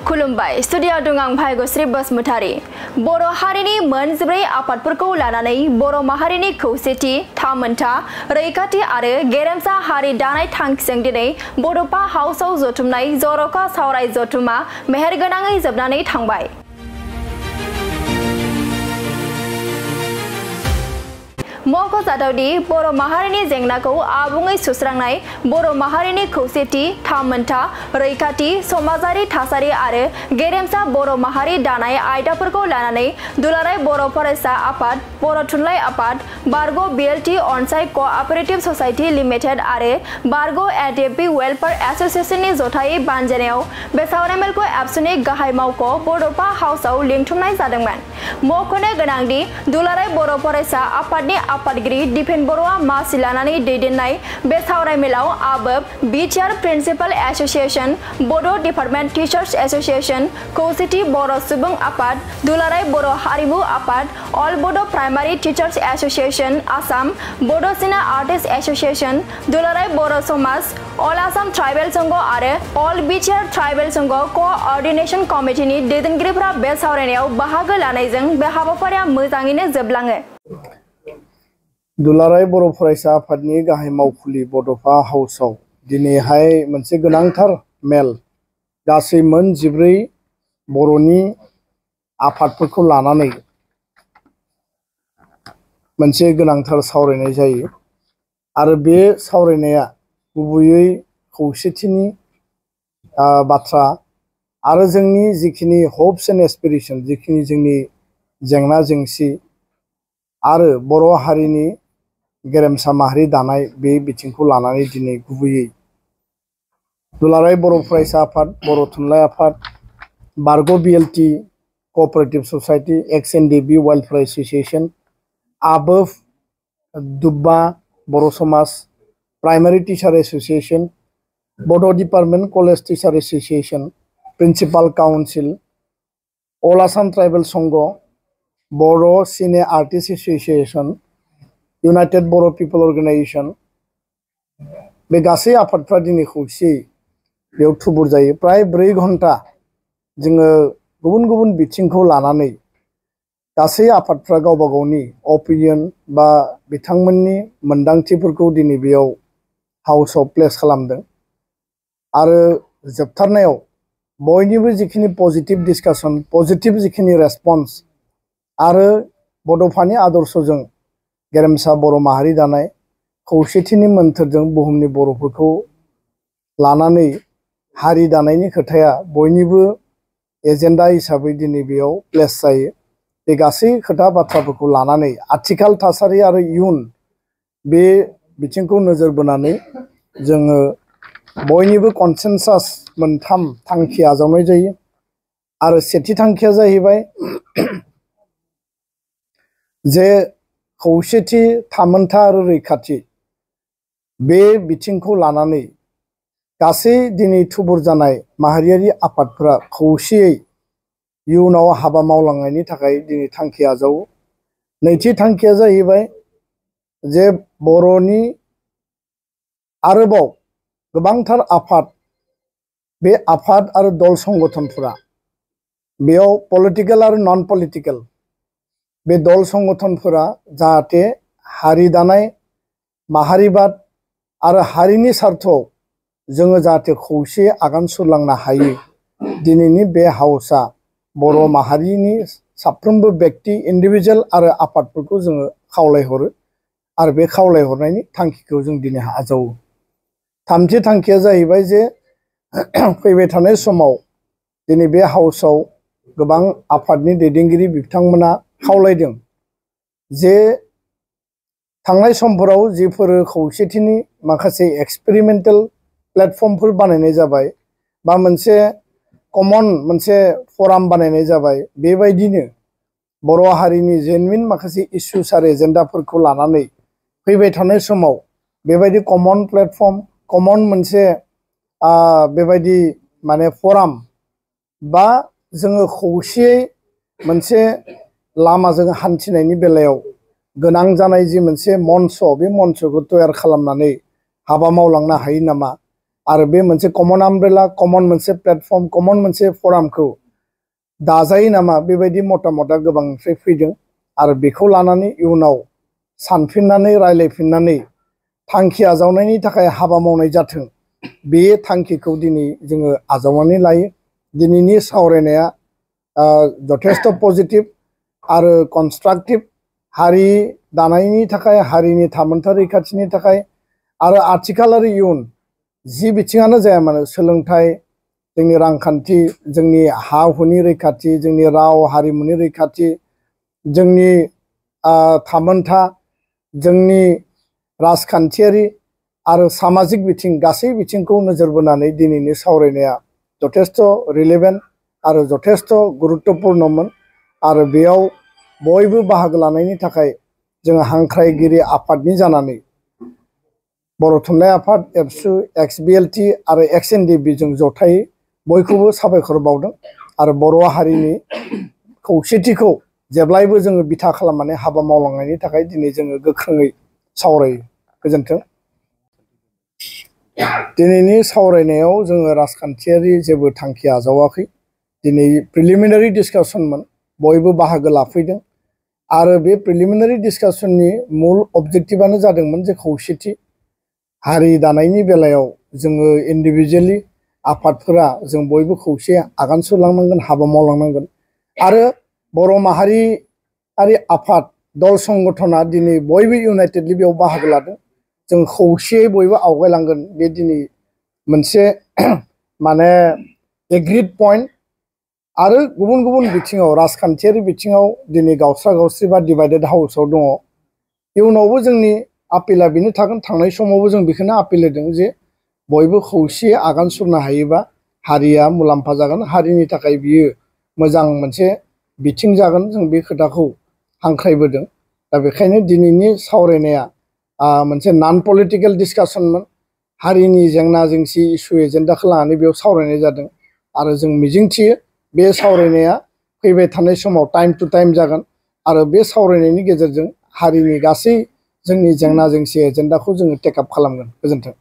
खुलुमबाय स्टुडियाव दं आं भाग्यश्री बसुमतारी बर' हारिनि मोनजिब्रै आफादफोरखौ लानानै बर' माहारिनि खौसेथि थामोनथा रैखाथि आरो गेरेमसा हारि दानाय थांखिजों दिनै बड'फा हाउसआव जथुमनाय जर'खा सावराय जथुमा मेहेरगोनाङै जोबनानै थांबाय। मख'जाथावदि बर' माहारिनि जेंनाखौ आबुङै सुस्रांनाय बर' माहारिनि खौसेथि थामोनथा रैखाथि समाजारि थासारि आरो गेरेमसा बर' माहारि दानाय आयदाफोरखौ लानानै दुलाराय बर' फरायसा आफाद बर' थुनलाइ आफाद बारग' बिएलटि अनसाय क'अपारेटिभ ससाइटि लिमिटेड आरो बारग' एनडिएफबि वेलफेयार एस'सिएशननि जथायै बानजायनायाव बे सावरायमेलखौ एबसुनि गाहाय मावख' बड'फा हाउसआव लिंथुमनाय जादोंमोन। मख'नो गोनांदि दुलाराय बर' फरायसा आफादनि आफादगिरि दिपेन बर'आ मासि लानानै दैदेननाय बे सावरायमेलाव आबोब BTR principal association Bodo' department teachers association खौसेथि बर' सुबुं आफाद दुलाराय बर' हारिमु आफाद all Bodo' primary teachers association Assam Bodo cine artist association दुलाराय बर' समाज अल आसाम ट्राइबेल संघ आरो अल बिटिआर ट्राइबेल संघ क'अर्डिनेशन कमिटिनि दैदेनगिरिफोरा बे सावरायनायाव बाहागो लानायजों बे हाबाफारिया मोजाङैनो जोबलाङो। दुलाराय बर' फरायसा आफादनि गाहाय मावखुलि बड'फा हाउसआव दिनैहाय मोनसे गोनांथार मेल गासै मोन 14 बर'नि आफादफोरखौ लानानै मोनसे गोनांथार सावरायनाय जायो आरो बे सावरायनाया गुबैयै खौसेथिनि बाथ्रा आरो जोंनि जिखिनि हप्स एन्ड एसपिरेशन जिखिनि जोंनि जेंना जेंसि आरो बर' हारिनि गेरेमसा माहारि दानाय बे बिथिंखौ लानानै दिनै गुबैयै दुलाराय बर' फरायसा आफाद बर' थुनलाइ आफाद बारग' BLT cooperative society ex NDFB welfare association आबोब दुब्बा बर' समाज primary teacher association Bodo' department college teacher association principal council all Assam tribal संघ Boro' cine artist association united Boro' people organisation बे गासै आफादफ्रा दिनै खौसेयै बेयाव थुबुर जायो। प्राय 4 घन्टा जोङो गुबुन गुबुन बिथिंखौ लानानै गासै आफादफ्रा गावबा गावनि अपिनियन बा बिथांमोननि मोनदांथिफोरखौ दिनै बेयाव हाउसआव प्लेस खालामदों आरो जोबथारनायाव बयनिबो जिखिनि पजिटिभ डिसकासन पजिटिभ जिखिनि रेसपन्स आरो बड'फानि आदर्शजों गेरेमसा बर' माहारि दानाय खौसेथिनि मोन्थोरजों बुहुमनि बर'फोरखौ लानानै हारि दानायनि खोथाया बयनिबो एजेन्डा हिसाबै दिनै बेयाव प्लेस जायो। बे गासै खोथा बाथ्राफोरखौ लानानै आथिखाल थासारि आरो इयुन बे बिथिंखौ नोजोर बोनानै जोङो बयनिबो कनसेनसास मोनथाम थांखि आजावनाय जायो आरो सेथि थांखिया जाहैबाय जे खौसेथि थामोनथा आरो रैखाथि बे बिथिंखौ लानानै गासै दिनै थुबुर जानाय माहारियारि आफादफोरा खौसेयै इयुनाव हाबा मावलांनायनि थाखाय दिनै थांखि आजावो। नैथि थांखिया जाहैबाय जे बर'नि आरोबाव गोबांथार आफाद बे आफाद आरो दल संगठनफोरा बेयाव पलिटिकेल आरो नन पलिटिकेल बे दल संगठनफोरा जाहाथे हारि दानाय माहारिबाद आरो हारिनि सार्थआव जोङो जाहाथे खौसे आगान सुरलांनो हायो। दिनैनि बे हाउसआ बर' माहारिनि साफ्रोमबो व्यक्ति इन्डिभिजुवेल आरो आफादफोरखौ जोङो खावलायहरो आरो बे खावलायहरनायनि थांखिखौ जों दिनै आजावो। थामथि थांखिया जाहैबाय जे फैबाय थानाय समाव दिनै बे हाउसआव गोबां आफादनि दैदेनगिरि बिथांमोना खावलायदों जे थांनाय समफोराव जिफोर खौसेथिनि माखासे एक्सपेरिमेन्टेल प्लेटफर्मफोर बानायनाय जाबाय बा मोनसे कमन मोनसे फराम बानायनाय जाबाय बेबायदिनो बर' हारिनि जेनुइन माखासे इस्युस आरो एजेन्डाफोरखौ लानानै फैबाय थानाय समाव बेबायदि कमन प्लेटफर्म कमन मोनसे बेबायदि माने फराम बा जोङो खौसेयै मोनसे लामाजों हान्थिनायनि बेलायाव गोनां जानाय जि मोनसे मन्च बे मन्चखौ तयार खालामनानै हाबा मावलांनो हायो नामा आरो बे मोनसे कमन आमब्रेला कमन मोनसे प्लेटफर्म कमन मोनसे फरामखौ दाजायो नामा बेबायदि मतामतआ गोबांनिफ्राय फैदों आरो बेखौ लानानै इयुनाव सानफिननानै रायलायफिननानै थांखि आजावनायनि थाखाय हाबा मावनाय जाथों बे थांखिखौ दिनै जोङो आजावनानै लायो दिनैनि सावरायनाया जथेस्थ पजिटिभ आरो कनस्ट्राक्टिभ हारि दानायनि थाखाय हारिनि थामोनथा रैखाथिनि थाखाय आरो आथिखाल आरो इयुन जि बिथिङानो जाया मानो सोलोंथाइ जोंनि रांखान्थि जोंनि हा हुनि रैखाथि जोंनि राव हारिमुनि रैखाथि जोंनि थामोनथा जोंनि राजखान्थियारि आरो सामाजिक बिथिं गासै बिथिंखौ नोजोर बोनानै दिनैनि सावरायनाया जथेस्थ रिलेभेन्ट आरो जथेस्थ गुरुत्वपूर्णमोन आरो बेयाव बयबो बाहागो लानायनि थाखाय जोङो हांख्रायगिरि आफादनि जानानै बर' थुनलाइ आफाद एबसु XBLT आरो XNDB जों जथायै बयखौबो साबायखर बावदों आरो बर' हारिनि खौसेथिखौ जेब्लायबो जोङो बिथा खालामनानै हाबा मावलांनायनि थाखाय दिनै जोङो गोख्रोङै सावरायो गोजोन्थों दिनैनि सावरायनायाव जोङो राजखान्थियारि जेबो थांखि आजावाखै दिनै प्रिलिमिनारि डिसकासनमोन बयबो बाहागो लाफैदों आरो बे प्रिलिमिनारि डिसकासननि मुल अबजेक्टिभआनो जादोंमोन जे खौसेथि हारि दानायनि बेलायाव जोङो इन्डिभिजुवेलि आफादफोरा जों बयबो खौसे आगान सुरलांनांगोन हाबा मावलांनांगोन आरो बर' माहारियारि आफाद दल संगठना दिनै बयबो इउनाइटेडलि बेयाव बाहागो लादों जों खौसेयै बयबो आवगायलांगोन बे दिनै मोनसे माने एग्रिड पइन्ट आरो गुबुन गुबुन बिथिङाव राजखान्थियारि बिथिङाव दिनै गावस्रा गावस्रि बा डिभाइडेड हाउसआव दङ इयुनावबो जोंनि आपिला बेनो थागोन थांनाय समावबो जों बेखौनो आपिल होदों जे बयबो खौसेयै आगान सुरनो हायोबा हारिया मुलाम्फा जागोन हारिनि थाखाय बियो मोजां मोनसे बिथिं जागोन जों बे खोथाखौ हांख्रायबोदों दा बेखायनो दिनैनि सावरायनाया मोनसे नन पलिटिकेल डिसकासनमोन हारिनि जेंना जेंसि इस्यु एजेन्डाखौ लानानै बेयाव सावरायनाय जादों आरो जों मिजिंथियो बे सावरायनाया फैबाय थानाय समाव टाइम टु टाइम जागोन आरो बे सावरायनायनि गेजेरजों हारिनि गासै जोंनि जेंना जेंसि एजेन्डाखौ जोङो टेकआप खालामगोन गोजोन्थों